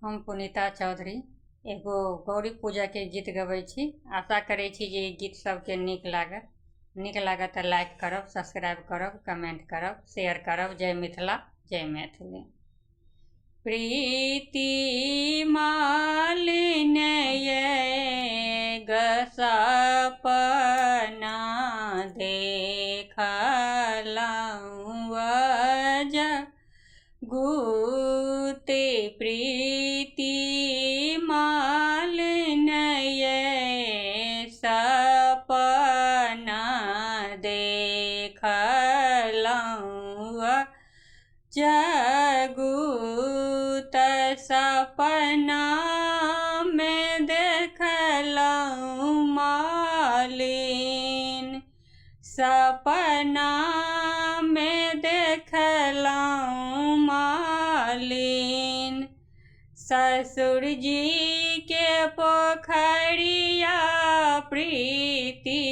हम पुनीता चौधरी एगो गौरी पूजाके गीत गबै छी। आशा करै छी जे ई गीत सबके नीक लागत। नीक लागत तऽ लाइक करब, सब्सक्राइब करब, कमेंट करब, शेयर करब। जय मिथिला, जय मैथिली। प्रीति मालिन ये गसपना देखलहुँ गुते प्रीति मालिन ये सपना देखलहुँ जगूत सपना में देखलहुँ मालिन सपना में देखलहुँ मालिन ससुर जी के पोखरिया प्रीति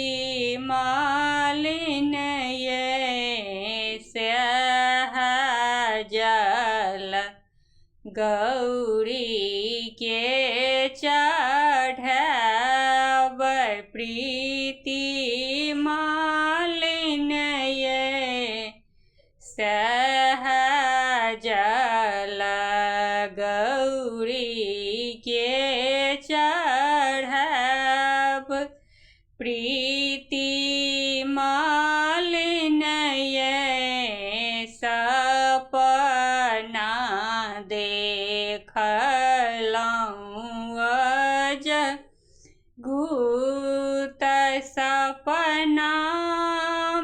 मालिन ये सह जल गौरी के चढ़ाब प्रीति मालिन ये सह जल गौरी के चढ़ाब प्रीति मालिन ये सपना देखलहुँ अज गुत सपना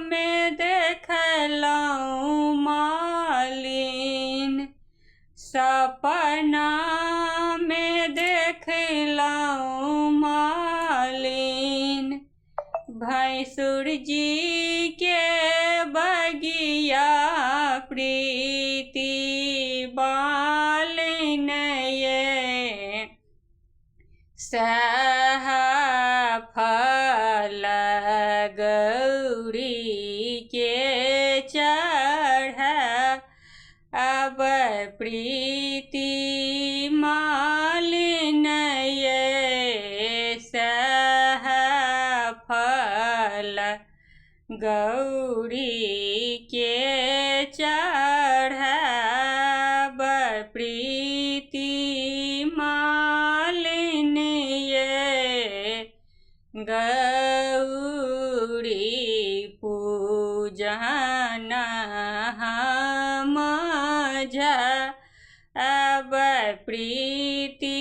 में देखलहुँ मालिन सपना में देखलहुँ मालिन भैंसुर जी के बगिया प्रीति बालिन ये सह फल गौरी के चढ़ अब प्रीति मालिन ये सह फल गौरी के चढ़ब प्रीति मालिन ये गौरी पूजन हम अब प्रीति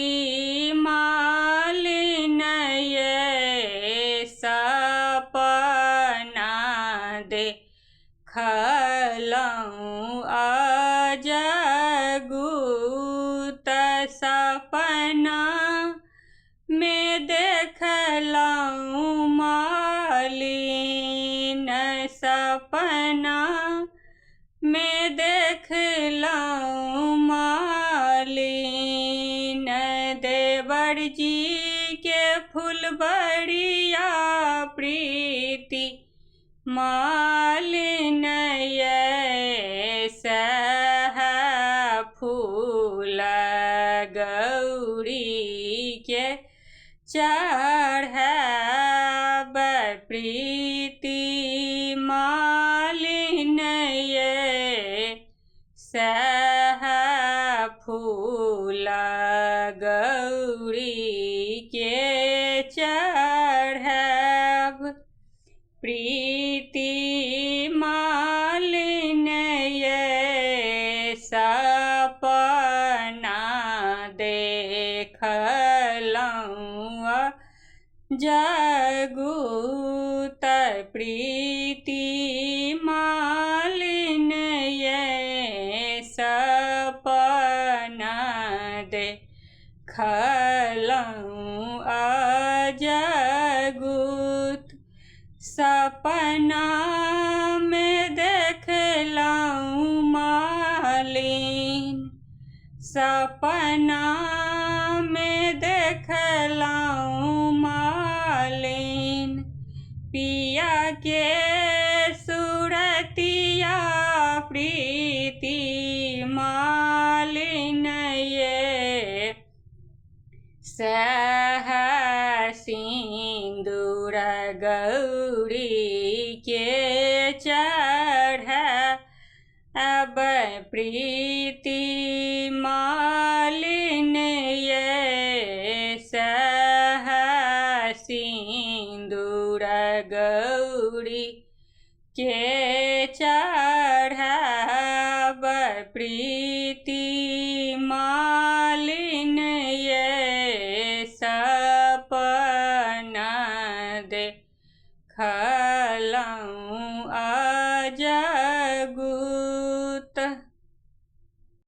मालिन ये सपना देखलहुँ अजगूत सपना में देखलहुँ मालिन सपना में देखलहुँ मालिन देवर जी के फुलबरिया प्रीति मालिन ये सह फूल गौरी के चढ़ब प्रीति मालिन ये सह फूल गौरी के चढ़ब प्रीति मालिन ये सपना देखलहुँ जगूत प्रीति मालिन ये सपना देखलहुँ अजगूत सपना में देखलहुँ मालिन सपना में देखलहुँ मालिन पिया के सुरतिया प्रीति मालिन ये सएह सिन्दूर गौरीके चढ़ायब प्रीति मालिन ये, सएह सिन्दूर गौरी के चढ़ायब प्रीति मालिन।